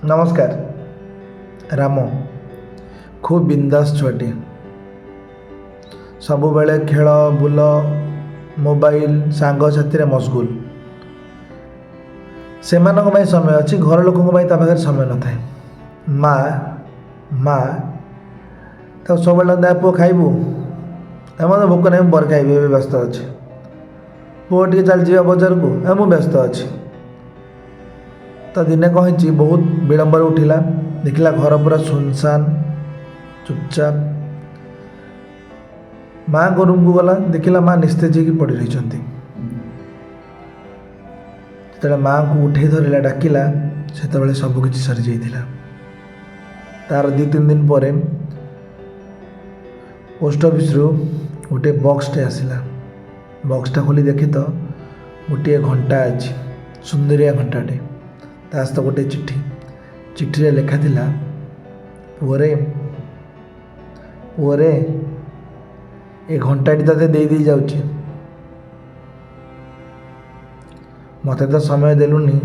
ନମସ୍କାର। ରାମ ଖୁବ୍ ବିନ୍ଦାସ ଛୁଆଟିଏ। ସବୁବେଳେ ଖେଳ ବୁଲ, ମୋବାଇଲ, ସାଙ୍ଗସାଥିରେ ମସଗୁଲ। ସେମାନଙ୍କ ପାଇଁ ସମୟ ଅଛି, ଘର ଲୋକଙ୍କ ପାଇଁ ତା ପାଖରେ ସମୟ ନଥାଏ। ମା ତାକୁ ସବୁବେଳେ, "ଦା ପୁଅ, ଖାଇବୁ?" "ଏ, ମୋତେ ଭୋକ ନାହିଁ, ମୁଁ ପରେ ଖାଇବି, ଏବେ ବ୍ୟସ୍ତ ଅଛି।" "ପୁଅ, ଟିକେ ଚାଲିଯିବା ବଜାରକୁ।" "ଏ, ମୁଁ ବ୍ୟସ୍ତ ଅଛି।" ତ ଦିନେ କ'ଣ ହେଇଛି, ବହୁତ ବିଳମ୍ବରେ ଉଠିଲା। ଦେଖିଲା ଘର ପୁରା ସୁନସାନ, ଚୁପଚାପ। ମାଆଙ୍କ ରୁମ୍କୁ ଗଲା, ଦେଖିଲା ମା ନିସ୍ତେଜ ହେଇକି ପଡ଼ି ରହିଛନ୍ତି। ଯେତେବେଳେ ମାଆଙ୍କୁ ଉଠେଇ ଧରିଲା, ଡାକିଲା, ସେତେବେଳେ ସବୁକିଛି ସରିଯାଇଥିଲା। ତାର 2-3 ଦିନ ପରେ ପୋଷ୍ଟ ଅଫିସରୁ ଗୋଟିଏ ବକ୍ସଟେ ଆସିଲା। ବକ୍ସଟା ଖୋଲି ଦେଖେ ତ ଗୋଟିଏ ଘଣ୍ଟା ଅଛି, ସୁନ୍ଦରିଆ ଘଣ୍ଟାଟେ। ତା ସହିତ ଗୋଟିଏ ଚିଠି। ଚିଠିରେ ଲେଖା ଥିଲା, "ପୁଅରେ, ପୁଅରେ, ଏ ଘଣ୍ଟାଟି ତୋତେ ଦେଇ ଦେଇ ଯାଉଛି। ମୋତେ ତ ସମୟ ଦେଲୁନି,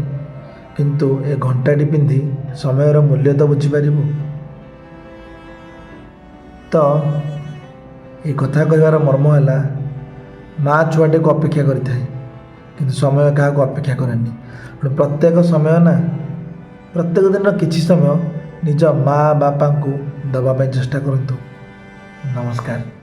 କିନ୍ତୁ ଏ ଘଣ୍ଟାଟି ପିନ୍ଧି ସମୟର ମୂଲ୍ୟ ତ ବୁଝିପାରିବୁ।" ତ ଏ କଥା କହିବାର ମର୍ମ ହେଲା, ମା ଛୁଆଟିକୁ ଅପେକ୍ଷା କରିଥାଏ, କିନ୍ତୁ ସମୟ କାହାକୁ ଅପେକ୍ଷା କରେନି। ତେଣୁ ପ୍ରତ୍ୟେକ ସମୟ ନା, ପ୍ରତ୍ୟେକ ଦିନ କିଛି ସମୟ ନିଜ ମା ବାପାଙ୍କୁ ଦେବା ପାଇଁ ଚେଷ୍ଟା କରନ୍ତୁ। ନମସ୍କାର।